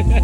Sab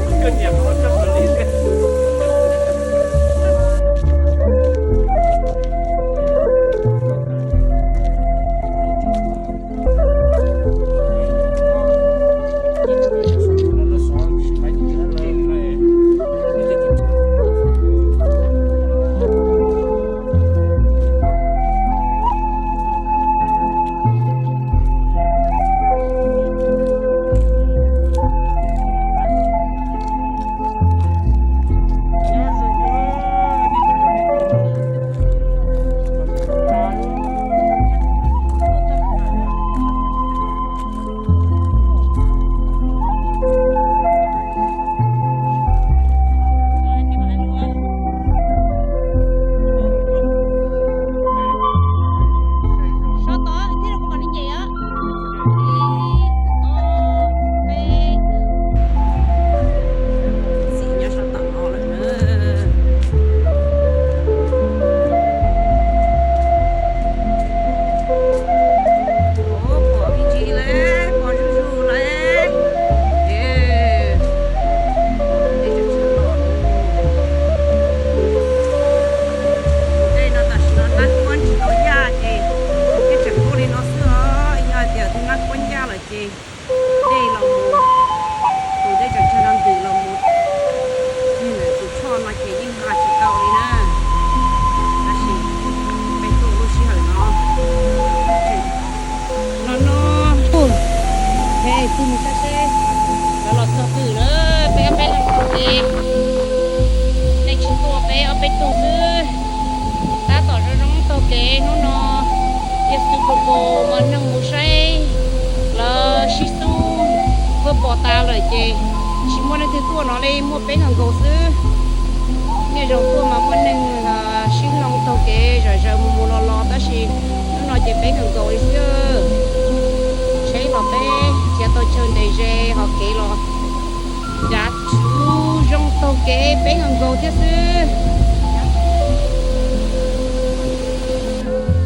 tod thiab rau kuv mam li nce os. Ib, ob, peb. Txiv nyob sab tom no lawm na. Pom me ntsis lawm, pom zuj zus lawm. Tus dej no tam sim no dab kuab ntsis tau yaj ces thiaj tseem kuaj li no xwb os. Yog hais tias twb dab kuab ncaj lawm ces dej los mus, tus dej tseem tsag no ntws los mus, tus choj no ces yeej nqa tsis tau li na. Tab sis peb tuaj lub sij hawm no, no no, peb tig mus saib seb lawv los txog twg lawm. Peb ob peb leeg txog ces nej tsis tuaj, peb ob peb tug xwb. Tab tom zoo zoo taug kev hnub no, yog xwb pos pos mas neeg mus saib lawv sib xub, pab pos tas lawm ces tsis muaj leej twg tuaj no li, muaj peb nkaus nkaus xwb. Niaj zaus tuaj mas muaj neeg sib hloov taug kev zom zaws mus mus los los, tab sis hnub no ces peb nkaus nkaus li xwb. Tsheb los peb khiav tau chaw ntev ze, ho kev los dav tsuv zoo taug kev peb nkaus nkaus thiab xwb.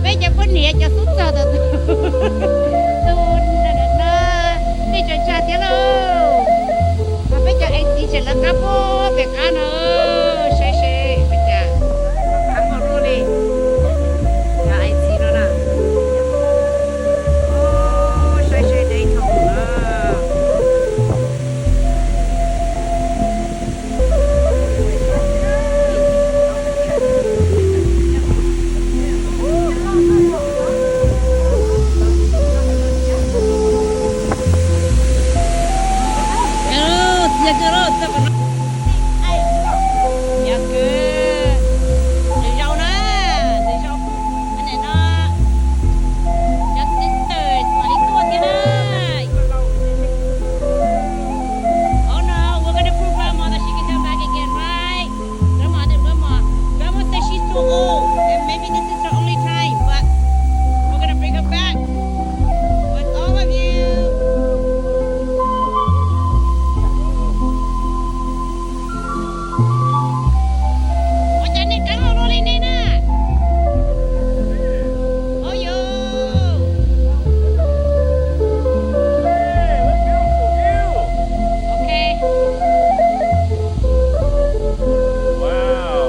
Peb cov poj niam cov xub txog tau tus, tus no, nej tsa tsag thiab lauj. Mas peb cov A C tseem lawv qab puag pem qab no, saib seb pes tsawg qab npaum luaj li. Cov A C no na, saib seb deb dhau na. Txias kawg, txias kawg, nws zoo na, nws zoo. Nim no cov sisters mam li tuaj thiab na. Oh no, we're gonna put grandma that she can come back again, right? Grandma, then grandma. Grandma says she's too old, and maybe this is her only time, but we're gonna bring her back with all of you. Ua cas nej qab luaj li nej na? Oh, yo. Okay. Wow.